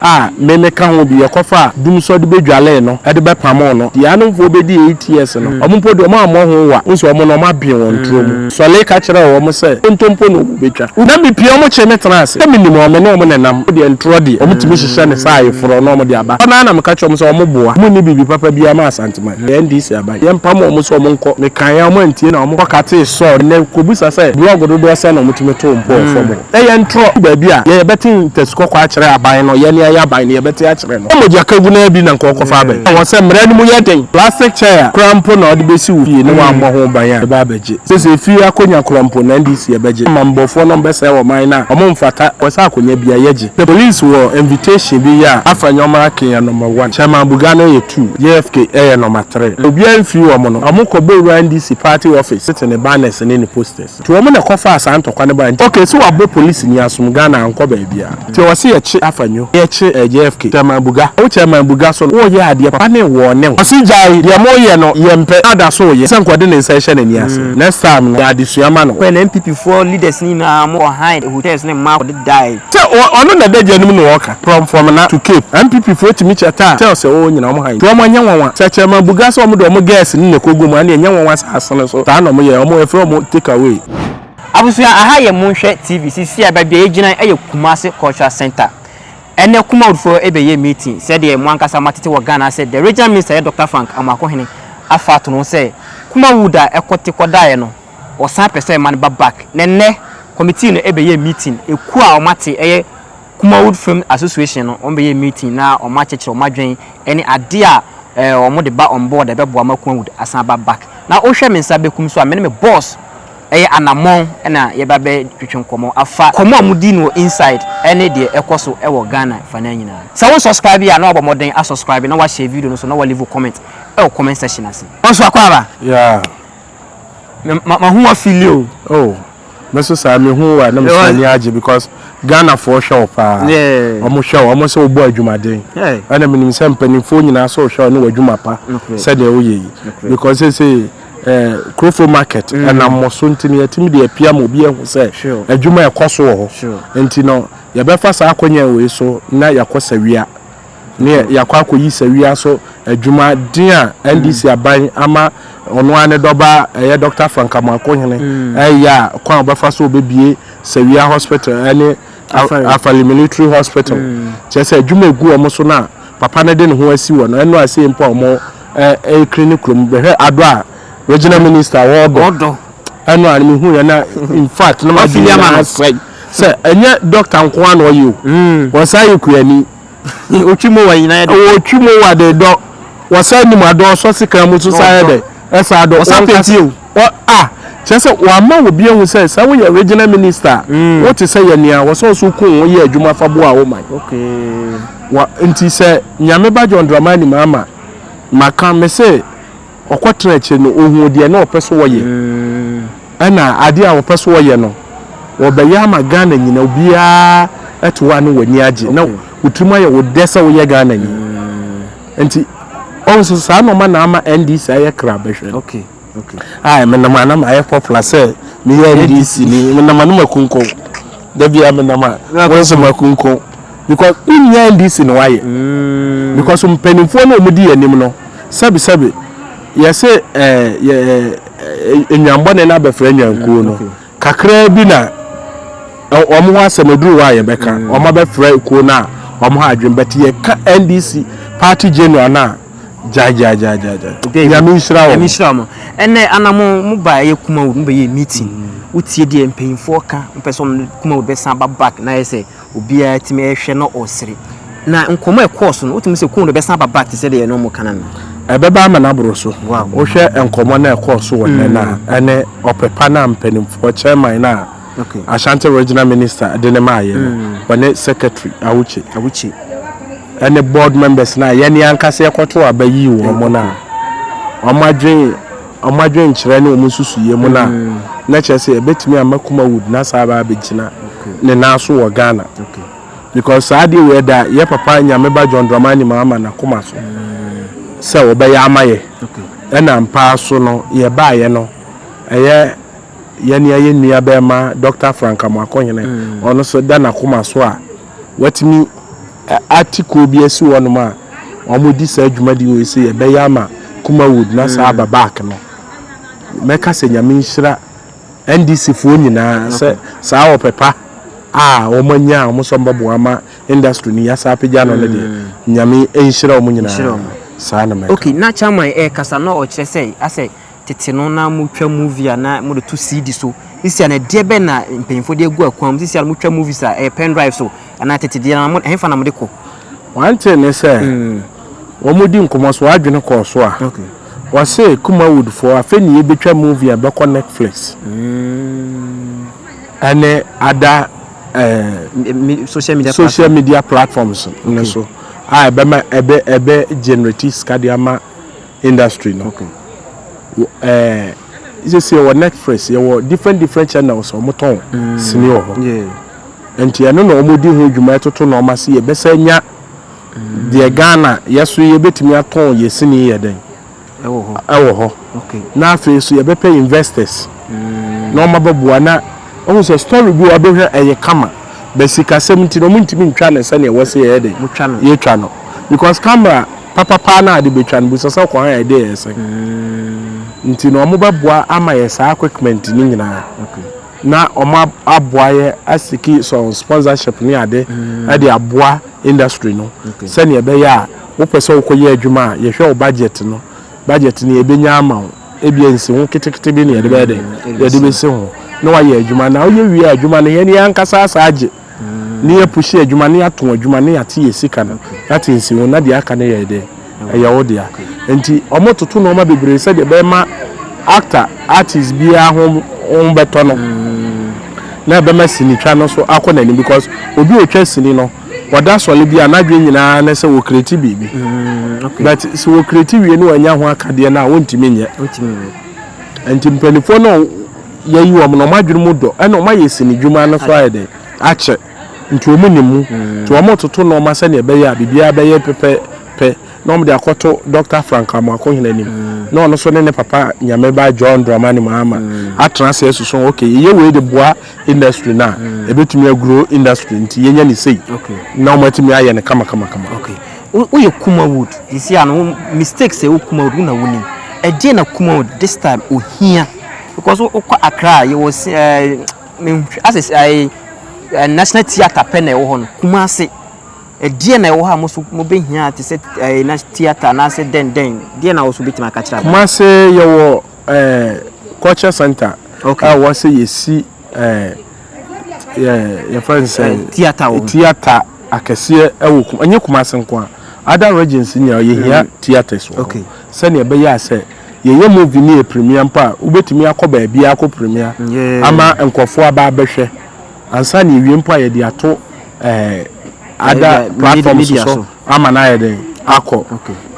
A me meka ho bi, yɛkɔfaa dumsɔ de bɛdwalee no de bɛpamoo no. Deɛ anomfoɔ bɛdii 8 years no, wɔn mpo deɛ wɔn ammɔ ho wa. Wohu sɛ wɔn no, wɔabee wɔn turo mu. Sɔle ka kyerɛɛ wɔn sɛ, Nkontompo na wɔbɛtwa. Na mepie wɔn kyee me tenaa ase. Sɛ menim wɔn, me ne wɔn na ɛnam. Deɛ ntorɔ deɛ, wɔtumi hyehyɛ no sɛ ayeforɔ na wɔde aba. Hɔ no ara na meka kyerɛɛ wɔn sɛ wɔboa. Wɔnni biribi papa biara ma Asanteman. Yɛ NDC aban. Yɛmpam wɔn sɛ wɔnkɔ. Mekaeɛ a, wɔantie na wɔkɔkatee Saul. Nnɛ, kɔbisa sɛ, blɔɔgo dodoɔ sɛn na wɔtumi too mpo wɔ fam hɔ? Ɛyɛ ntorɔ. Baabi a, yɛ yɛbɛte ntasu kɔkɔɔ akyerɛ aban no, yɛn yɛayɛ aban no, yɛbɛte akyerɛ no. Mogya kagu no ara bi na nka ɔkɔfa abɛn. Wɔ sɛ mmara no mu yɛ den. Plastic chair koraa mpo na ɔde bɛsi wo fie na wammɔ ho ban a, yɛbɛ abɛgye. Sese fie akonya koraa mpo na NDC ɛbɛgye. Amammɔfoɔ no ɔmbɛsɛe ɔman no a, ɔmo mfata. Wɔ sɛ akonya bia yɛgye. Sɛ police wɔ invitation bi yɛ a, Afa Nneɛma Aken yɛ number one, Chairman Buga no yɛ two, JFK yɛ number three. Obiara mfiri wɔn no, ɔmo kɔ bɔ wura NDC party office tete ne banners ne ne posters. Nti wɔn na ɛkɔfaa saa ntɔkwa no bae. Nti ok sɛ wabɔ police ni asom Ghana ankɔ baabiaa. Nti ɛwɔ sɛ yɛkye Afanyo, yɛkye eh JFK, Chairman Buga. Wo Chairman Buga so no woyɛ adeɛ papa ne wɔ ne wo. Ɔse gyae deɛ moyɛ no yɛmpɛ na da so yɛ sɛ nka ɔde ne nsa ɛhyɛ n'ani ase. Next time no yɛ adesua ma no. Kɔ na NPP foɔ leaders no nyinaa mo kɔ hide hotels ne mmaa kɔ dedae. Sɛ ɔno na ɛda gya no mu na ɔɔka. From Fomena to Cape, NPP foɔ tumi kyɛ taa tell sɛ oo nyina ɔmo han nti ɔmo ɛnyɛ nwanwa sɛ Chairman Buga sɛ ɔmo de ɔmo girls no na ɛkɔ gu mu ɛneɛ ɛnyɛ nwanwa sɛ asene so saa na ɔmo yɛ ɔmo yɛfrɛ ɔmo take away. Abusua aha yɛ monhwɛ TV sisi a baabi a yɛgyina yi yɛ Kumasi cultural centre ɛnɛ Kumawood foɔ bɛyɛ meeting sɛdeɛ mo ankasa moatete wɔ Ghana sɛ the regional minister yɛ Doctor Frank Amoakohene afa ato ne ho sɛ Kumawood a ɛkɔte kɔdaeɛ no ɔsan pɛ sɛ ɛma no ba back na ɛnɛ committee no bɛyɛ meeting ekuo a wɔate ɛyɛ Kumawood Film Association no wɔn bɛyɛ meeting na wɔn akyerɛkyerɛ wɔn adwene ɛne adeɛ a ɛɛ wɔn de ba on board a ɛbɛboa ma Kumawood asan aba back na wohwɛ me nsa bɛkum so a me ne me boss ɛyɛ anamɔn ɛna yɛba bɛ twetwe nkɔmɔ afa kɔmɔ a wɔdi no wɔ inside ɛne deɛ ɛkɔ so ɛwɔ Ghana fa no nyinaa sɛ wo subscribe a na wabɔ mmɔden asubscribe na wahyɛ video no so na wa leave comment ɛwɔ comment section ase wɔn so akɔ aba. Yeah. Ma ho afili o. Oh, me so saa me hu wa na me so ani agye because Ghana foɔ hwɛ wo paa. Wɔn hwɛ wo, wɔn sɛ wobɔ adwumaden. Ɛna menim sɛ mpanimfoɔ nyinaa sɛ wohwɛ wo ne w'adwuma pa sɛdeɛ woyɛ yi. Because sɛ eh, Kurofo market ɛnam mo so nti no yɛtumi de apia ma obi ahu sɛ adwuma ɛkɔ so wɔ hɔ. Nti no yɛbɛfa saa akɔnya wei so na yɛakɔ sawia. Ne yɛakɔ akɔyi sawia so adwuma den a NDC aban ama ɔno ara ne dɔba ɛyɛ Dr. Frank Amoakohene ɛyɛ a kwan a ɔbɛfa so ɔbɛbie Sawia Hospital ɛne Afali Military Hospital kyerɛ sɛ adwuma egu wɔn so no a papa no de ne ho asi wɔ no ɛno a sei mpo a wɔn ɛrekiri ne kurom bɛhwɛ adɔ a regional minister wɔɔdɔ ɛno a mehu yɛ na in fact na ma di nyinaa asɛe sɛ ɛnyɛ doctor nko ara na ɔyɛ o wɔsan yɛ kuani. Otwi mu wa nyinaa yɛ dɛ. Otwi mu wa de dɔ. Wɔsan nim adɔ ɔsɔ sekan mu so san yɛ dɛ. Ɛsa adɔ. Wɔsan penti o. Wɔ a kyerɛ sɛ wama obi ahu sɛ sɛ woyɛ regional minister a mm. wote sɛ yɛ nea wɔsɛ ɔso ku wo yɛ adwuma fa boa wo man. Okay. Wa nti sɛ Nyame ba John Dramani Mahama maka me se ɔkɔtena akyire no ohuu deɛ na ɔpɛ so ɔyɛ ɛna adeɛ a ɔpɛ so ɔyɛ no ɔbɛyɛ ama Ghana nyina obiara ɛte hɔ a na w'ani agye na wo tirim ayɛ wo dɛ sɛ woyɛ Ghana ni nti ɔhu sɛ saa nɔɔma na ama NDC ayɛ kra bɛhwɛ no a menam a na mayɛ popular sɛ meyɛ NDC ni menam a na makunko da bia menam a wɔn nso makunko because wonya NDC na wayɛ mm. because mpanimfoɔ no a wɔdi anim no sɛbi sɛbi yɛsɛ ɛɛ yɛ ɛɛ nnuanbɔne no abɛfra nnwankuo no mm, kakraa bi na wɔn ho asɛm aduru hɔ a yɛbɛka mm. wɔn abɛfra kuo no a wɔn ho adwene bɛte yɛka NDC party general no a gyaagyaagyaagya Nyame nhyira wɔn. Nyame nhyira wɔn. Ɛnɛ ana mo mo ba ɛyɛ Kumawood mo bɛyɛ meeting wotie deɛ mpanyinfoɔ ka mo pɛ sɛ wɔn Kumawood bɛsan ba back na ayɛ sɛ obiara tumi ɛhwɛ na ɔsere na nkɔmɔ ɛkɔɔ so no wotumi sɛ Kumawood bɛsan ba back te sɛ deɛ ɛne wɔn ka no no. Ɛbɛba ama no aboro so. Wohwɛ nkɔmɔ no a ɛkɔɔ so wɔ nnɛ no a ɛne ɔpɛ pa no a mpanimfoɔ chairman no a Ashanti Regional Minister de no maaeɛ no wɔne secretary Awuche. Awuche. ne board members no a yɛn ankasa yɛkɔtoo aba yii wɔn no a, wɔn adwen wɔn adwenkyerɛ ne wɔn nsusuiɛ mu no a, na kyerɛ sɛ yɛbɛtumi ama Kumawood na saa aba abɛgyina ne nan so wɔ Ghana. Because saa adeɛ wei ɛda yɛ papa Nyame ba John Dramani Mahama n'akoma so sɛ wɔbɛyɛ ama yɛ. Ɛna ampa ara so no yɛbaeɛ no ɛyɛ yɛne yɛn nua bɛrima Dr. Frank Amoakohene ɔno nso da n'akoma so a watumi. ate kuo bi asi hɔnom a wɔdi saa dwumadi wei sɛ yɛbɛyɛ ama Kumawood na saa aba back no, mɛka sɛ Nyame nhyira NDC foɔ nyinaa sɛ saa ɔpɛ pa a wɔn anya a wɔn sɛ wɔbɛboa ama industry no yɛasa apagya no no deɛ, Nyame nhyira wɔn nyinaa. Saa na mɛka. Okay, na chairman ɛrekasa na ɔkyerɛ sɛ asɛ tete no na motwa movie a na mode to CD so. Sisi a na ɛdeɛ bɛn na mpanyinfoɔ de agu akwan mu? Sisi a motwa movies a ɛyɛ pen drive so anaa tete deɛ na mo ɛhefa na mode kɔ? One thing ne sɛ wɔn di nkɔmɔ so adwene kɔɔ so a wɔse Kumawood foɔ afei ne yɛbɛtwa movie a ɛbɛkɔ Netflix ɛne ada social media social media platforms ne so a ɛbɛma ɛbɛ generate sika de ama industry no. Sisi yɛwɔ Netflix, yɛwɔ different different channels a wɔtɔn sini wɔ hɔ. Nti ɛno na wɔn di ho dwuma ɛtoto na wɔn ase yɛbɛsɛ nya deɛ Ghana yɛso yɛbɛtumi atɔn yɛ sini yɛ dɛn ɛwɔ hɔ. Ɛwɔ hɔ. Na afei so yɛbɛpɛ investors na wɔn abɛboa na ɔhu sɛ story bi wɔ abɛhwɛ ɛyɛ kama bɛ sikasɛm nti na wɔn ntumi ntwa ne sɛnea ɛwɔ sɛ yɛyɛ dɛn motwa no. Yɛtwa no because camera papapa na ade bɛtwa no busa sɛ kwan a yɛde yɛ sɛn nti na wɔn bɛboa ama yɛ saa equipment ne nyinaa na wɔn aboa yɛ aseek some sponsorship ne ade ɛde aboa industry no sɛnea ɛbɛyɛ a wopɛ sɛ wokɔyɛ adwuma a yɛhwɛ wo budget no, budget no yɛbɛnya ama wo, ebia nsi ho ketekete bi na yɛde bɛyɛ dɛ yɛde bɛsi ho na wayɛ adwuma. Na woyɛ wie adwuma no, yɛn yɛn ankasa asa agye ne yɛ push adwuma ne yɛatɔn adwuma ne yɛate yɛ sika no, yɛate nsi ho na deɛ aka no yɛ dɛ ɛyɛ wo dea. Nti ɔmo toto nneɛma bebree sɛdeɛ ɛbɛma actor, artist biara ho bɛtɔ no na ɛbɛma sinitwa no so akɔ n'anim, because obi a otwa sini no wɔda sɔle bi a n'adwene nyinaa ne sɛ wɔcreate biribi, but sɛ wɔcreate wie no wɔanya ho akadeɛ no a wɔntumi nyɛ. Ntumi nyɛ. Nti mpanimfoɔ no yɛyi wɔn na wɔn adwene mu dɔ ɛna wɔn ayɛ sini dwuma no so ayɛ dɛ akyɛ, nti wɔn nim mu nti wɔn toto nneɛma sɛnea ɛbɛyɛ a biribiara bɛyɛ pɛpɛpɛ na wɔn de akɔto Dr Frank Amoakohene anim na ɔno nso ne ne papa Nyameba John Dramani Mahama atena ase asusu, okay, yɛyɛ wei de boa industry na ebetumi agrow industry nti yɛnyɛ ne sei na wɔn atumi ayɛ no kama kama kama. Okay, woyɛ Kumawood sisi a no mistakes ɛwɔ Kumawood wo na wonim ɛdeɛ na Kumawood this time ohia, because wokɔ Accra a yɛwɔ si asɛ national theatre pɛ na ɛwɔ hɔ no. Kumase ɛdeɛ na ɛwɔ hɔ a mo so mo bɛhia te sɛ national theatre anaasɛ dɛn dɛn deɛ na wo so bɛtumi aka kyerɛ aba? Kumase yɛwɔ culture center a wɔ sɛ yɛsi yɛ yɛfrɛ no sɛ theatre wɔ hɔ. Theatre akɛseɛ ɛwɔ kum ɛnyɛ Kumase nko a, other regions nyinaa yɛhia theatres wɔ hɔ sɛnea ɛbɛyɛ a sɛ yɛyɛ movie ne yɛ premiere mpo a, wobɛtumi akɔ baabi akɔ premiere ama nkurɔfoɔ aba abɛhwɛ ansa na ewie mpo a yɛde ato other platforms media so so. Ama no ayɛ den akɔ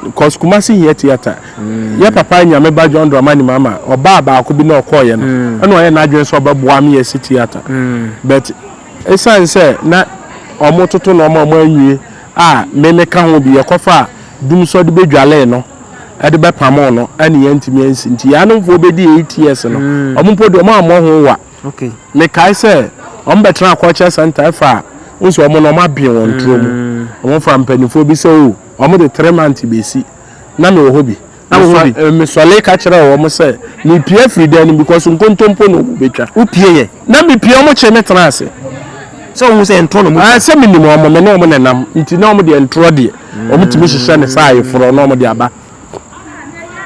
because Kumasi hia theatre. Yɛ papa Nyame ba John Dramani Mahama ɔbaa baako bi na ɔkɔɔyɛ no ɛna ɔyɛ n'adwene sɛ ɔbɛboa me yɛsi theatre, but ɛsiane sɛ na ɔmo toto na ɔmo anwie a me ka ho bi yɛkɔfa a dumsɔ de bɛdwalee no ɛde bɛpamo no ɛne yɛntumi ansi. Nti yɛanomfoɔ bɛdi 8 years no, ɔmo mpo deɛ ɔmo ammɔ ho wa. Mekae sɛ ɔmo bɛtena culture center ɛfa a nso ɔmo no ɔmo abɛn wɔn turo mu, ɔmo fa mpanimfoɔ bi sɛ o ɔmo de 3 months bɛsi na mewɔ hɔ bi. Na wɔ hɔ bi? Mesɔle ka kyerɛ wɔn sɛ mepie firi dan no because nkontompo na ɔmo bɛtwa. Wopie yɛ? Na mepie, ɔmo kye me tena ase. Sɛ wohu sɛ ntorɔ na mo Ah, sɛ menim ɔmo, me ne ɔmo nenam nti na ɔmo deɛ ntorɔ deɛ ɔmo tumi hyehyɛ ne saa ayeforɔ na ɔmo de aba.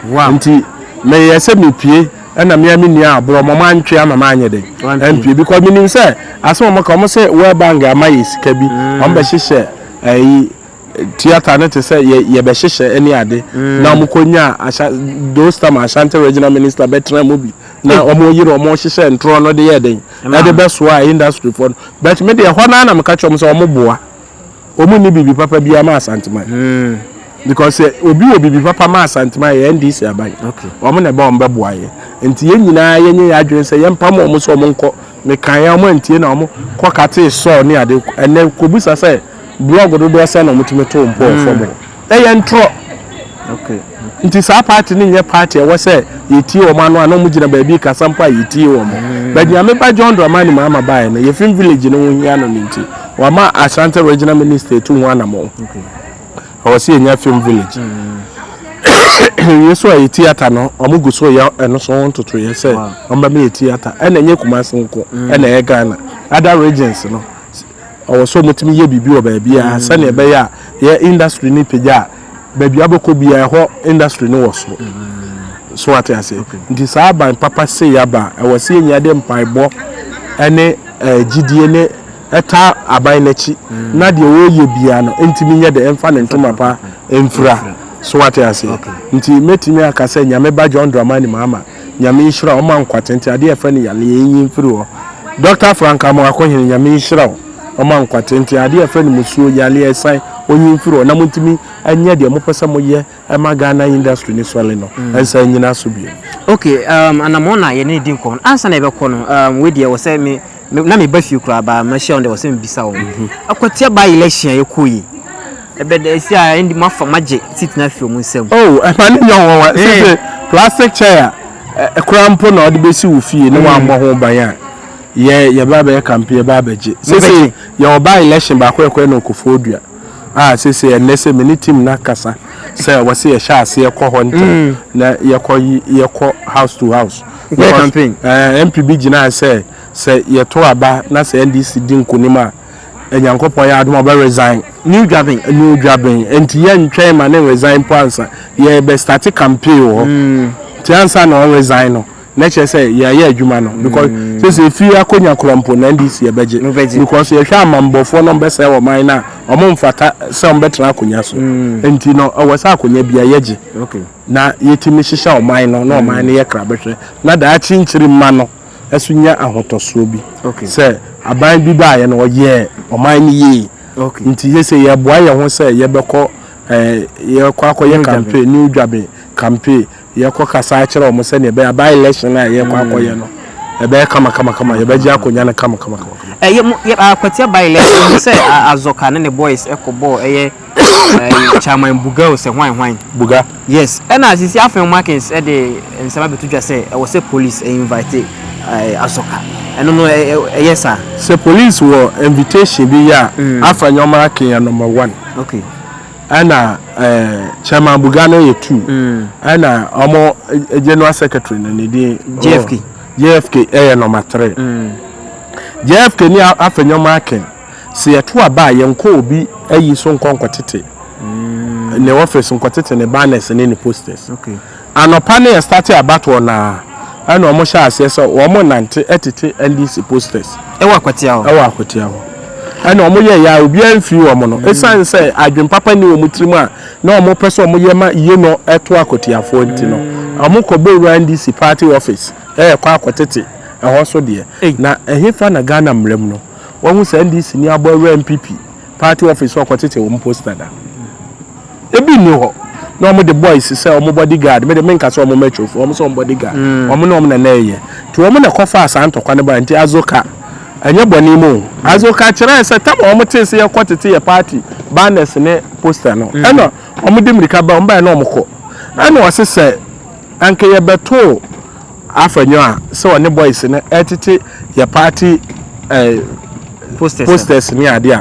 Nti meyɛ sɛ mepie ɛna mea me nua aborɔ ɔmo antwe ama maanyɛ den. Wampie. Ɛmpie because menim sɛ asɛm ɔmo ka, ɔmo sɛ World Bank ama yɛ sika bi, ɔmo bɛhyehyɛ ɛyi theatre no te sɛ yɛ yɛbɛhyehyɛ ɛne ade na ɔmo kɔ nya ahyɛ those time Ashanti Regional Minister bɛtena mu bi na ɔmo yere ɔmo hyehyɛ ntorɔ no de yɛ den ɛde bɛsoa industry foɔ no. But me deɛ ɛhɔ naa na meka kyerɛ ɔmo sɛ ɔmo boa, ɔmo ni biribi papa bi ama Asanteman because sɛ obi wɔ biribi papa ma Asanteman yɛ NDC aban. Ɔmo na ɛbɛ ɔmo bɛboa yɛ nti yɛn nyinaa yɛnyɛ yɛ adwene sɛ yɛmpam ɔmo sɛ ɔmo nkɔ. Mekan yɛn ɔmo antie na ɔmo kɔ katee sɔɔ ne ade. Ɛnɛ kɔbusa sɛ block dodoɔ sɛ na ɔmo tumi to mpo wɔ fam hɔ, ɛyɛ ntorɔ. Nti saa party no nyɛ party ɛwɔ sɛ yɛtie wɔn ano a na wɔn gyina baabi kasa mpo a yɛtie wɔn. But Nyame ba John Dramani Mahama baeɛ no, yɛ film village no ho hia no no nti Wama Ashanti Regional Minister etu ho anamɔn. Ɛwɔ sɛ yɛnya film village. Wie so a yɛ theatre no, wɔn gu so yɛ ɛno so ho ntotoeɛ sɛ wɔn bɛma yɛ theatre. Ɛna ɛnyɛ Kumasi nko, ɛna ɛyɛ Ghana. Other regions no, ɔwɔ sɛ wɔtumi yɛ biribi wɔ baabiara sɛnea ɛbɛyɛ a yɛ industry no pagya a, baabi a wobɛkɔ biara ɛhɔ industry no wɔ soro. So wate aseɛ? Nti saa aban papa sei aba a, ɛwɔ sɛ yɛn nyinaa de mpaebɔ ne eh, gyidie ne ɛtaa aban no akyi na deɛ wɔreyɛ biara no ntumi nyɛ dɛ ɛmfa ne ntoma pa mfira. So wate aseɛ? Nti mɛtumi aka sɛ Nyame ba John Dramani Mahama, Nyame nhyira wo, ɔma nkwa tenten, adeɛ a yɛfrɛ no yareɛ yɛnyi mfiri hɔ. Doctor Frank Amoakohene, Nyame nhyira wo, ɔma nkwa tenten, adeɛ a yɛfrɛ no musuo, yareɛ, ɛsan, ɔnyi mfiri hɔ na montumi nyɛ deɛ mopɛ sɛ moyɛ ma Ghana industry no sɔre no nsan nnyina so bio. Ok, um, anamɔn na yɛne no di nkɔmmɔ no. Ansa na yɛbɛkɔ no, um, wei deɛ wɔ sɛ me, me, na meba fie koraa baa mahyia wo deɛ wɔ sɛ mebisa wo. Akwatia by election a yɛkɔɔ yi, ɛbɛ dɛ ɛsi a ɛndi moafa moagye seat no afiri wɔn nsam. Oh, ɛma no nyɛ nwanwa. Sese plastic chair a koraa mpo na ɔde bɛsi wo fie na wammɔ ho ban a, yɛ yɛba abɛyɛ campaign yɛba abɛgye. Sese yɛwɔ by election baako yɛkɔyɛ no Kofoɔ Dua. a seesei ɛnnɛ sɛ me ne team no akasa sɛ ɛwɔ sɛ yɛhyɛ aseɛ kɔ hɔ ntɛm mm. na yɛkɔ yɛkɔ house to house. Because campaign. Eh, MP bi gyinaa sɛ sɛ yɛto aba na sɛ NDC di nkonim a Nyankopɔn yɛ adom a ɔbɛ resign. New Dwabin. New Dwabin. Nti yɛntwɛn ma ne resign po ansa. Yɛbɛ start campaign wɔ hɔ. Mm. Nti ansa na ɔresign no. na kyerɛ sɛ yɛayɛ adwuma no because mm. sɛ sɛ efie akonya korɔ mpo na ndc yɛbɛgye because yɛhwɛ amambɔfoɔ no bɛsɛe ɔman no a ɔmo mfata sɛ ɔmo bɛtena akonya so mm. nti no ɛwɔ sɛ akonya bia yɛgye na yɛtumi hyehyɛ ɔman no na ɔman no yɛ kra bɛhwɛ na daakye nkyiri mma no ɛso nya ahotɔsoɔ bi sɛ aban bi baayɛ no ɔyɛɛ ɔman no yie nti yɛ sɛ yɛboa yɛn ho sɛ yɛbɛkɔ ɛɛ yɛkɔ akɔyɛ campaign new dwabe campaign Yɛkɔ kasa akyerɛ wɔn sɛnea ɛbɛyɛ a by election a yɛkɔ akɔyɛ no ɛbɛyɛ kama kama kama yɛbɛgye akonnwa no kama kama kama. Ɛyɛ mo yɛ akwatia by election mo sɛ Azɔka ne ne boys ɛkɔ bɔɔ ɛyɛ ɛɛ Chairman Buga o sɛ hwan hwan. Buga. Yes ɛna sisi Afenyo Markins ɛde nsɛm abɛto dwa sɛ ɛwɔ sɛ police invite ɛɛ Azɔka ɛno no ɛyɛ saa. Sɛ police wɔ invitation bi yɛ a Afenyo Markin yɛ number one. Okay. Ɛna eh, Chairman Buga no yɛ two. Ɛna ɔmo eh, General Secretary no ne din. JFK. Oh, JFK ɛyɛ number three. JFK ne Afenyo Akin sɛ yɛto aba a yɛnkɔ obi ayi so nkɔ nkɔtete ne office nkɔtete ne banners ne ne posters. Okay. Anɔpa no yɛ starte abatoɔ no ara ɛna wɔn hyɛ aseɛ sɛ wɔn nante tete NDC posters. Ɛwɔ Akwatia hɔ. Ɛwɔ Akwatia hɔ. Ɛna wɔn yɛ yɛ a obiara mfiri wɔn no. Ɛsiane sɛ adwene papa nni wɔn tirim a na wɔn pɛ sɛ wɔn yɛ ma yie no ɛto Akwatiafoɔ nti no, wɔn kɔ bɔ wura NDC party office ɛɛkɔ akɔtete ɛhɔ so deɛ. Na ɛhefa na Ghana mmara mu no wɔahu sɛ NDC ni abɔ awura NPP party office hɔ kɔtete wɔn poster da? Ebi nni hɔ na wɔn de boys sɛ wɔn body guard me de me nka sɛ wɔn mɛtwofo wɔn sɛ wɔn body guard mm. wɔn na wɔn na na ɛyɛ nti wɔn na ɛkɔfaa saa ntɔkwa no ba nti azoka ɛnyɛ bɔne mu mm. azoka kyerɛ sɛ tam a wɔn te sɛ yɛkɔ tete yɛ party banners ne poster no mm. ɛna wɔn de mirika ba wɔn ba yɛ na wɔn kɔ ɛna wɔse sɛ anka yɛbɛtoo Afenyo a sɛ ɔne boys no ɛtete yɛ party eh, posters ne adeɛ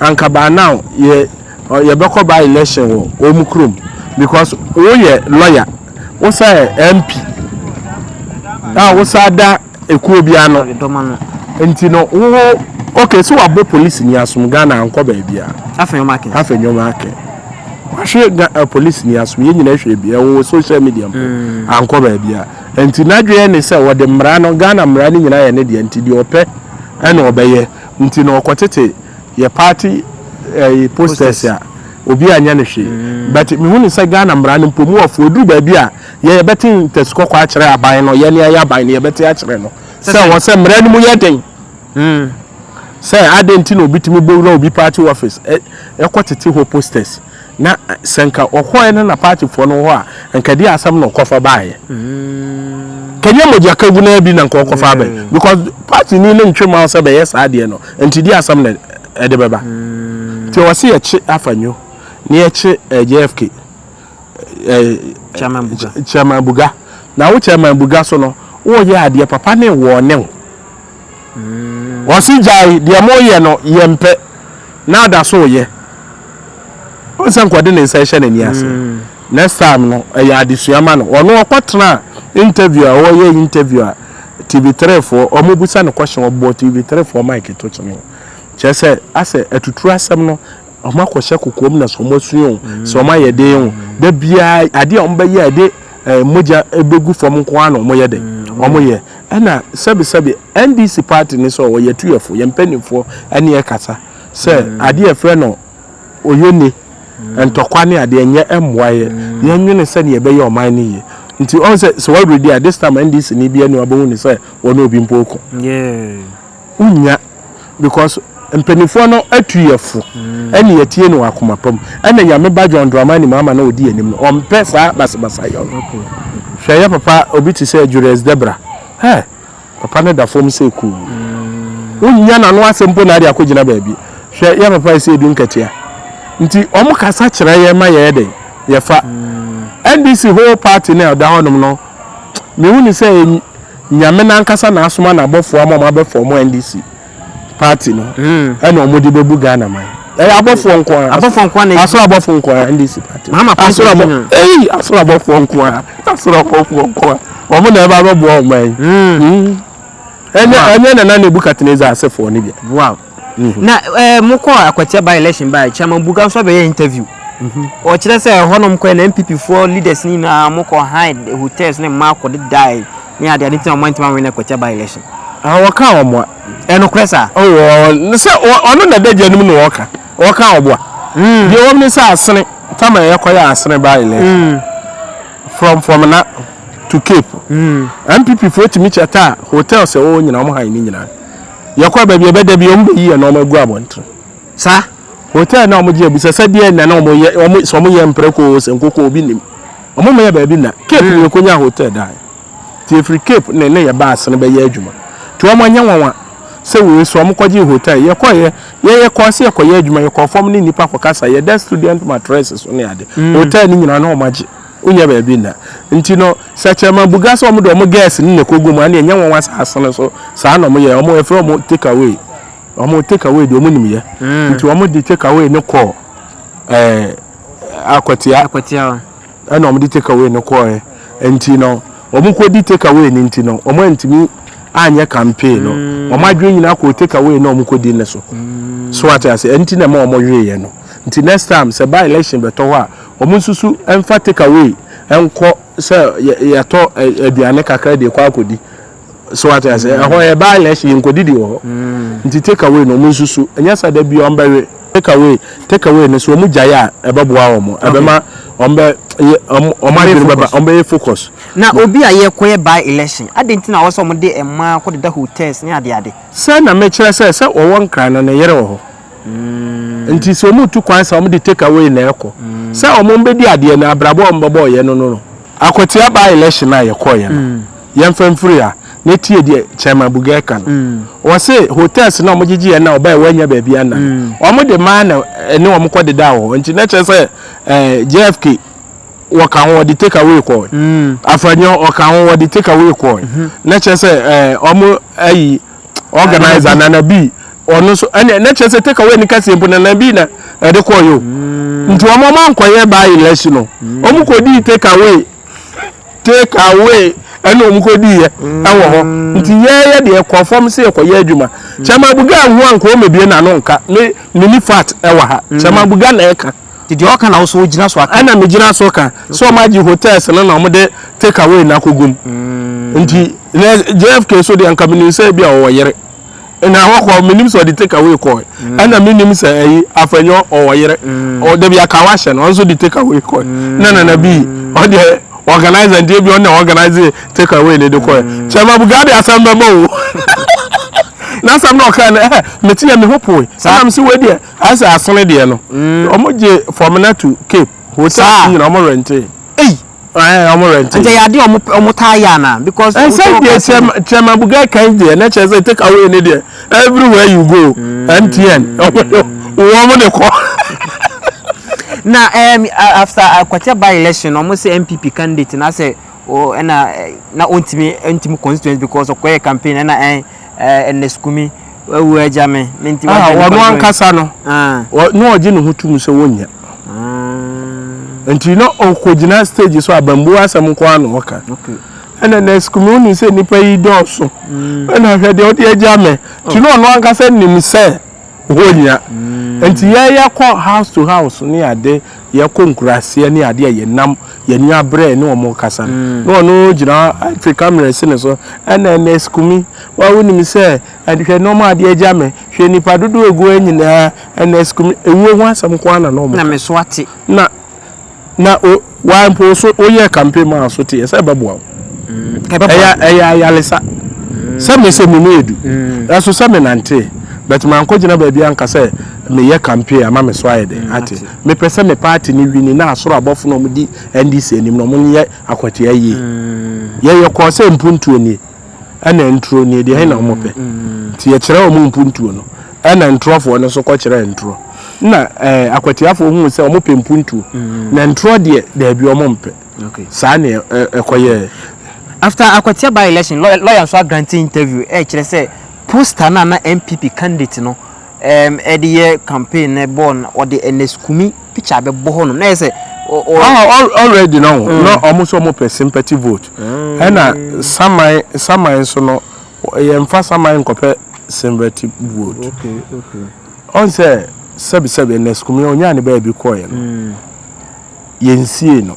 a anka by now yɛ yɛbɛkɔ by election wɔ wɔn kurom because woyɛ lawyer wosa yɛ MP a wosa da ekuo bi ano nti no wo okay so wabɔ polisi ni asom Ghana ankɔ baabi a Afenyo Markin Wahwe ga eh, police ni asom yɛn nyinaa hwɛ bi ɛwɔ social media mpo mm. ankɔ baabi a nti n'adwene ne sɛ wɔde mmara no Ghana mmara no nyinaa yɛ ne deɛ nti deɛ ɔpɛ ɛna ɔbɛyɛ nti na ɔkɔtete yɛ party ɛyi eh, posters a obi anyɛ no hwee mm. but mehu ne sɛ Ghana mmara no mpo mu ɔfo oduru baabi a yɛ yɛbɛte ntasikɔkɔ akyerɛ aban no yɛne ayɛ aban no yɛbɛte akyerɛ no sɛ wɔ sɛ mmara no mu yɛ den Sɛ adɛn nti na obi tumi bɔ wura obi party office kɔ tete hɔ posters na sɛ nka ɔkɔɛ no na party foɔ no wɔ hɔ a nka ɛdeɛ asɛm na ɔkɔfa baeɛ. Kɛnyɛ mogya kagu naa bi na nka ɔkɔfa abɛ because party ni no ntwe ma sɛ bɛyɛ saa adeɛ no nti deɛ asɛm na ɛde bɛba. Nti ɛwɔ sɛ yɛkye Afanyo na yɛkye JFK. Chairman Buga. Chairman Buga. Na wo Chairman Buga so no, woyɛ adeɛ papa ne wɔ ne wo. Wɔsi gyae deɛ moyɛ no yɛmpɛ. Na ada so reyɛ. Wohu sɛ nka ɔde ne nsa rehyɛ n'ani ase. Next time no, ɛyɛ adesua ma no. Ɔno ɔkɔtenaa interview a ɔreyɛ interview a TV3 foɔ, wɔbisa no question, ɔbɔɔ TV3 foɔ mic to kyene. Kyerɛ sɛ, asɛ atuturu asɛm no, wɔakɔhyɛ kokoam na sɛ wɔasua o, sɛ wɔayɛ den o, da biara adeɛ a wɔbɛyɛ a ɛde eh, mogya bɛgu fam nko ara na wɔyɛ dɛn, wɔyɛ. Ɛna sɛbesɛbe NDC party no sɛ ɔwɔ yɛtu yɛfo, yɛn mpanimfoɔ ɛne yɛkasa sɛ adeɛ a yɛfrɛ no oyone, ntɔkwa ne adeɛ nyɛ ɛmmoa yɛ. Yɛnwene sɛdeɛ yɛbɛyɛ ɔman no yie. Nti ɔhu sɛ sɛ wɔredi a this time NDC ni bi ani wabɛhu ne sɛ wɔne obi mpo reko. Wonnya because mpanimfoɔ no atu yɛ fo ɛne yɛtie no wɔ akoma pa mu. Ɛna Nyame ba John Dramani Mahama na ɔdi anim no ɔmpɛ saa basabasayɔ no. Hwɛ yɛ papa obi te sɛ Julius Debra hɛ papa no da fam sɛ kuu. Wonnya n'ano asɛm mpo na ade akɔgyina baabi. Hwɛ yɛ papa ɛsɛ edu nkatia. Nti wɔn kasa kyerɛ yɛn ma yɛyɛ dɛn? Yɛfa. NDC whole party no a ɛda hɔnom no mehu no sɛ Nyame n'ankasa na asoma n'abɔfoɔ ama wɔn abɛ form NDC party no ɛna wɔn de bɛbu Ghana man. Ɛyɛ abɔfoɔ nko ara. Abɔfoɔ nko ara na Asoro abɔfoɔ nko ara NDC party. Mahama party Asoro abɔ no. Ei asoro abɔfoɔ nko ara. Asoro abɔfoɔ nko ara. Wɔn na ɛba abɛboa ɔman yi. Mm. Ɛnyɛ ɛnyɛ Nana Nebukadnezar asefoɔ no bi. Wow. Na eh, mo kɔ Akwatia by election by Chairman Buga nso abɛyɛ interview. Ɔkyerɛ sɛ ɛhɔnom kɔɛ na NPP foɔ leaders ne nyinaa mo kɔ hide hotels ne mmaa kɔ dedae ne ade ade nti na wɔn antumi anwene Akwatia by election. Ah, wɔka wɔn a. Ɛnokorɛ saa? Oh, sɛ ɔno na ɛda gya no mu na ɔka. Wɔka ɔboa. Deɛ wɔm ne sɛ asene, tama yɛkɔyɛ asene by election. From Fomena to Cape. NPP foɔ tumi kyɛta hotels ɛwɔ hɔ nyinaa, wɔn han ne nyinaa. Yɛkɔ baabi ɛbɛda bi wɔn bɛyi yɛn nneɛma agu abɔnten. Saa. Hotel na wɔn gye abisa sɛ deɛ na na wɔn yɛ wɔn sɛ wɔn yɛ mprako sɛ nkoko obi nim. Wɔn mma yɛ baabi na Cape mm. yɛkɔ nya hotel dan. Ti efiri Cape na ne yɛ baase no bɛyɛ adwuma. Ti wɔn anyɛ nwanwa sɛ wei so wɔn kɔgye hotel yɛkɔ yɛ yɛ yɛkɔ sɛ yɛkɔ yɛ adwuma yɛkɔ fam ne nipa kɔ kasa yɛda student mattress so ne ade. Mm. Hotel ne nyinaa na wɔn agye. Wonya baabi nna. Nti no, sɛ Chairman Buga sɛ wɔn de wɔn girls no na ɛkɔgu mu a, ɛnneɛ ɛnyɛ nwanwa sɛ asene so saa na wɔyɛ. Wɔn yɛfrɛ wɔn take away. Wɔn take away deɛ wɔn nim yɛ. Mm. Nti wɔn de take away no kɔɔ ɛɛ Akwatia. Akwatia. Ɛna wɔn de take away no kɔɔ Nti no, wɔn kɔ di take away no nti no, wɔn antumi anyɛ campaign no. Mm. Wɔn adwene nyinaa kɔɔ take away na wɔn kɔ di ne so. Mm. So ate ase, ɛnti na ɛma wɔn weeɛ no. Nti next time sɛ by election bɛtɔ hɔ a, Wɔn nsusu mfa take away nkɔ sɛ yɛtɔ aduane kakra de kɔ akɔdi. So ate ase ɛhɔ yɛ by election yɛn nkɔdidi wɔ hɔ. Mm. Nti take away no wɔn nsusu ɛnyɛ sɛ da bi wɔn bɛwe take away take away no so wɔn gyae a ɛbɛboa wɔn ɛbɛma wɔn bɛ yɛ wɔn wɔn adwene bɛba wɔn bɛyɛ focus. Na obi a yɛkɔyɛ by election adɛn nti na wɔsɛ wɔn de mmaa kɔdeda hotels ne adeade. Sɛ na mekyerɛ sɛ sɛ wɔwɔ nkran no ne yere wɔ hɔ. Nti sɛ wɔn tu kwan sɛ wɔn de take away na ɛkɔ sɛ wɔn bɛdi adeɛ no abrabɔ a wɔn bɛbɔ yɛ no no no. Akwatia by election a yɛkɔɔ yɛ no yɛn fa mfiri ha na tie deɛ Chairman Buga ɛka no wɔse hotels na wɔn gyegye yɛn na ɔbaa wɔanya baabi anna no wɔn de maa na ɛne wɔn kɔ deda wɔ hɔ nti na kyerɛ sɛ ɛɛ JFK wɔka ho wɔde take away kɔɔ Afranyo ɔka ho wɔde take away kɔɔ na kyerɛ sɛ ɛɛ wɔn ayi organizer Nana B ɔno nso ɛnna na kyerɛ sɛ take away ne kɛseɛ mpo Nana B na ɛde kɔɔ yɛ o mm. nti wɔn wɔn ankɔyɛ by election no mm. wɔn kɔ di take away take away ɛna wɔn kɔ di yɛ mm. ɛwɔ hɔ nti yɛyɛ deɛ kɔ fam sɛ yɛkɔ yɛ adwuma kyɛnma abuga ahu anka wɔn mebie n'ano nka me mini fat ɛwɔ ha kyɛnma abuga na ɛka. Nti deɛ ɔka na wo so wogyina so aka. Ɛna megyina so ka sɛ wɔn agye hotels no na wɔn de take away na akɔgu mu nti na JFK so deɛ nka menim sɛ ebi a ɔwɔ yere na wɔkɔ menim sɛ ɔde take away kɔɛ ɛna menim sɛ ɛyi afɛnyɔ ɔwɔ yere ɔdabi akawa hyɛ no ɔno nso de take away kɔɛ na nana bi ɔdeɛ organizer nti ebi ɔno na organize take away ne de kɔɛ kyɛma buga de asɛm bɛbɔ o n'asɛm na ɔka no ɛ mete yɛ me ho poe ɛna me sɛ wei deɛ Ayɛ sɛ asene deɛ no. Ɔmo gye Fɔmena to Cape hotel nyina ɔmo rɛnte. Ei! Ɛɛ ɔmo rɛnte. Nti ɛyɛ adeɛ ɔmo ɔmo taa yɛ anaa? Because. Ɛsɛ deɛ Chairman Bugai kan deɛ na kyerɛ sɛ take away ne deɛ everywhere you go MTN wɔn de kɔ. Na ɛɛm after Akwatia by election ɔmo sɛ NPP candidate na sɛ o ɛna na ɔntumi ntumi constituency because ɔkɔyɛ campaign ɛna ɛn ɛɛ Ernest Kumi. Wawu agya me, me nti Ah, wagya nipa ɔno dodoɔ yi. ankasa no, Ah. ɔ- na ɔgye ne ho tom sɛ wɔnnya. Ah. Nti na ɔkɔgyina stage so abambuo asɛm nko ara na ɔka. Okay. Ɛna nurse Kumi wonim sɛ nnipa yi dɔɔso. Ɛna hwɛ deɛ ɔde agya me. Nti na ɔno ankasa nim sɛ wɔnnya. Nti yɛyɛ kɔ house to house ne ade, yɛkɔ nkuraseɛ ne ade a yɛnam yɛn ani abrɛ ne wɔn kasa no. Na ɔno gyina hɔ atwe camera si ne so. Ɛna nurse Kumi, wa wonim sɛ hwɛ nneɛma a ade agya me, hwɛ nnipa dodoɔ a ɛgu ha nyinaa, nurse Kumi, ewuo ho asɛm nko ara na na wɔn Na ka. me so ate. Na na o wa mpo so woyɛ campaign ma so te ɛsɛ ɛbɛboa wo. Ɛyɛ ɛyɛ ayaresa. Sɛ me sɛ me mu edu. Ɛso sɛ me nante. But mankɔ gyina baabi anka sɛ meyɛ campaign ama me so ayɛ dɛ ate. Mepɛ sɛ me party no wini na asoro abɔfo na wɔn di NDC anim na wɔn yɛ akwatia yie. Yɛyɛ kɔɔ sɛ mpuntuo nie ɛna nturo nie deɛ ɛhe na wɔn pɛ. Nti yɛkyerɛ wɔn mpuntuo no ɛna ntorɔfoɔ no nso kɔkyerɛ ntorɔ. Na ɛɛ akwatiafoɔ huu sɛ wɔn pɛ mpuntuo na ntorɔ deɛ daabi wɔn mpɛ. Saa na ɛkɔyɛɛ. After Akwatia by election, lawyer nso agrante interview ɛkyerɛ sɛ poster no a na NPP candidate no ɛde yɛ campaign no bɔɔ no ɔde Ernest Kumi picture bɛbɔ hɔ nom na yɛ sɛ Ah, already no na ɔmo sɛ ɔmo pɛ sympathy vote. Ɛna saman saman nso no yɛmfa saman nkɔpɛ sympathy vote. Ɔn sɛ sɛbi sɛbi Ernest Kumi ɔnyaa ne baabi kɔɔɛ no yɛnsie no.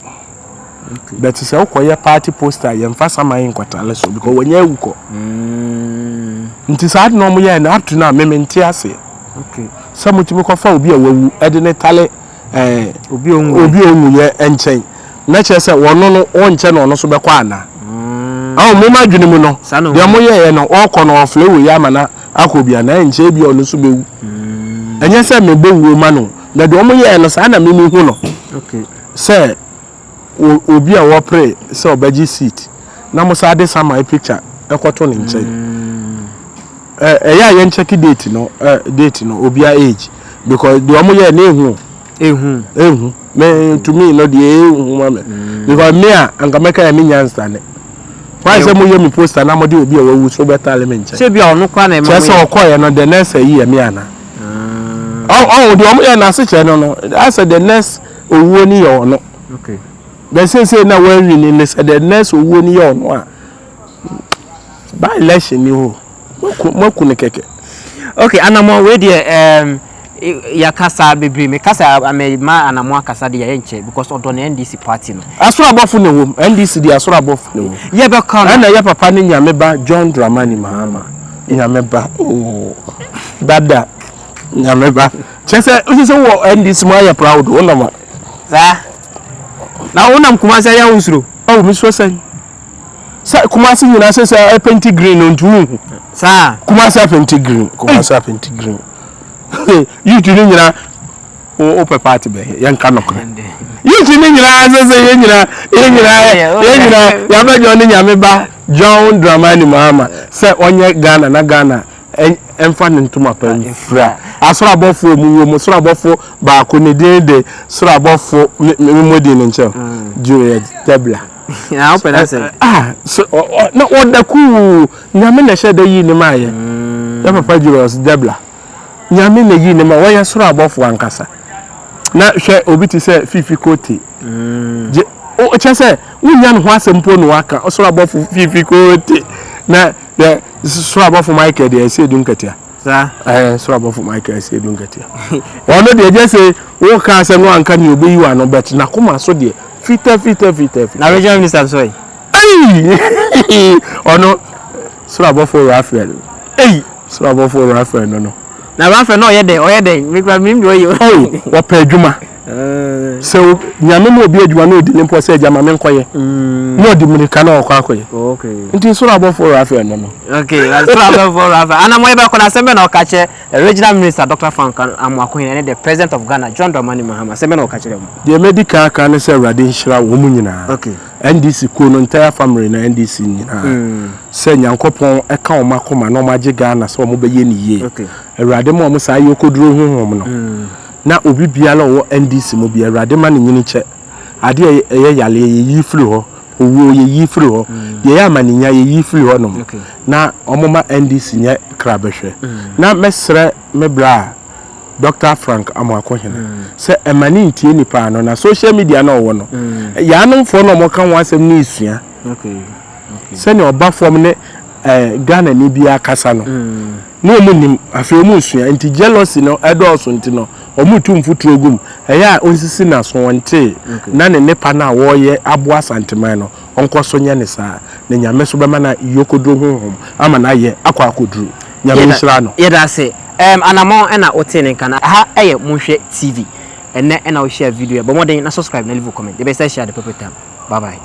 But sɛ wokɔyɛ party poster yɛmfa saman nkɔtale so because wɔnyɛ awu kɔ. Nti saa de na ɔmo yɛɛ no up to now me mente aseɛ. Sɛ motumi kɔfa obi a wawu ɛde ne tale ɛɛ obi a ɔnwuiɛ. Obi a ɔnwuiɛ nkyɛn na kyerɛ sɛ ɔno no ɔnkyɛ na ɔno nso bɛkɔ anaa? Ɔn mo adwene mu no deɛ mo yɛɛ no ɔkɔ no ɔflɛ wei ama na akɔ bi anaa nkyɛ ebi ɔno nso bɛwu. Ɛnyɛ sɛ mebɔ wuo ma no na deɛ ɔmo yɛɛ no saa na mimi hu no sɛ obi a wɔpere sɛ ɔbɛgye seat na mo saa de saman picture ɛkɔto ne nkyɛn. Ɛyɛ a yɛn check date no date no obia age because deɛ ɔmo yɛɛ no ehu. Ehu. Ehu. Me to me no deɛ ehu ma me. Because me a anka mɛka yɛ me nyansa ne. Why sɛ mo yɛ me poster na mo de obi a wawu so bɛtale me nkyɛn. Sɛ bi a ɔno koraa na ɛma mo yɛ. Kyerɛ sɛ ɔkɔɛ no the next ayi yɛ me ana. Ɔn deɛ ɔmo yɛ no ase kyerɛ no no asɛ the next owuo ni yɛ ɔno. Okay. Bɛ sese na wɔawi ni ne sɛ the next owuo ni yɛ ɔno a by election ni hɔ. Moaku no kɛkɛ. Okay, Anamoah wei deɛ um, yɛakasa bebree mekasa mema Anamoah akasa deɛ yɛyɛ nkyɛ because ɔdɔ ne NDC party no. Asoro abɔfo na ɛwom NDC deɛ asoro abɔfo na ɛwom. Yɛbɛka no. Ɛna ɛyɛ papa ne Nyame ba John Dramani Mahama Nyame ba oh dada Nyame ba kyerɛ sɛ wosi sɛ wɔ NDC mu ayɛ proud wonam a. Saa na wonam Kumasi ayɛ wo nsuro. Oh mesuro sɛn. Sɛ Kumasi nyinaa sɛ sɛ ɛpɛnti green no nti wohu. Saa. Kumasi apɛnti green. Kumasi apɛnti green. Youth no nyinaa wopɛ party bɛn yɛnka nɔkorɛ. Youth no nyinaa sɛ sɛ yɛn nyinaa yɛn nyinaa yɛn nyinaa yɛabɛdwɔn ne nyame ba John Dramani Mahama sɛ ɔnyɛ Ghana na Ghana ɛmfa ne ntoma pa mfira. Asoro abɔfoɔ mu wɔ mu soro abɔfo baako ne din de soro abɔfo me mmɔ din no nkyɛn Juliet Debla. Na wopɛ no asɛm. Ah, so, na ɔda kuu. Nyame na ɛhyɛ da yii ne maayɛ. Mm. Yɛ papa Julius Debla. Nyame na yii ne ma wɔyɛ soro abɔfo ankasa. Na hwɛ obi te sɛ Fifi Kote. Mm. Gye, o kyɛ sɛ wonya ne ho asɛm mpo na waka soro abɔfo Fifi Kote. Na yɛ soro abɔfo Michael deɛ ɛsɛ edu nkatia. Saa. Ɛɛ soro abɔfo Michael ɛsɛ edu nkatia. Ɔno deɛ gye sɛ woka asɛm no anka nea obeyi wa no but n'akoma so deɛ Fita fita fita fita. Na regional minister nso ɛ. Ei! Ɔno soro abɔfo Raphael. Ei! Soro abɔfo Raphael no no. Na Raphael na ɔyɛ dɛn? Ɔyɛ dɛn? Me kura menim deɛ ɔyɛ. Oh, wɔpɛ adwuma. Sɛ Nyame ma obi adwuma na odi ne mpɔ sɛ agya ma menkɔyɛ. Na ɔde mmirika na ɔkɔ akɔyɛ. Nti soro abɔfo Raphael no no. Okay, soro abɔfo Raphael. Ana mo yɛbɛkɔ na asɛm bɛ na ɔka kyerɛ The Regional Minister Doctor Frank Amoakohene ne the President of Ghana John Dramani Mahama, asɛm bɛn na wɔka kyerɛɛ mo? Deɛ mɛdi kan aka ne sɛ Awurade nhyira wɔn nyinaa, Okay. NDC kuo no, entire family no, NDC nyinaa, sɛ Nyankopɔn ka wɔn akoma na wɔn agye Ghana sɛ wɔn bɛyɛ no yie. Okay. Awurade ma wɔn saa ayɔkɔduro honhom no, na obi biara a ɔwɔ NDC mu biara, Awurade ma no nyini kyɛ. Adeɛ a ɛyɛ yareɛ yɛyi firi hɔ. Owuo yɛyi firi hɔ, deɛ ɛyɛ amanenya yɛyi firi hɔ nom na wɔn ma NDC nyɛ kra bɛhwɛ. Na mɛsrɛ me bra a Doctor Frank Amoakohene sɛ ɛma ne ntie nipa ano na social media na ɔwɔ no yaanomfoɔ na wɔka ho asɛm ne esua sɛnea ɔba fam ne eh, Ghana ni biara kasa no na wɔn nim afei wɔn resua nti jealousy no ɛdɔɔso nti no wɔn retu mfuturo gu mu ɛyɛ a ɔnsisi n'aso ɔntee na ne nnepa no a wɔreyɛ aboa Asanteman no ɔnkɔ so nyɛ ne saa na Nyame so bɛma no yokoduro honhom ama no ayɛ akɔ akɔduru Nyame nhyira no. Yɛda ase. Ɛɛm anamɔn ɛna wotee ne nka no. Aha ɛyɛ Monhwɛ TV. Ɛnɛ ɛna wohyia video yi a, bɔ mmɔden na subscribe na leave wo comment. Yɛbɛsan ahyia at the appropriate time. Bye bye.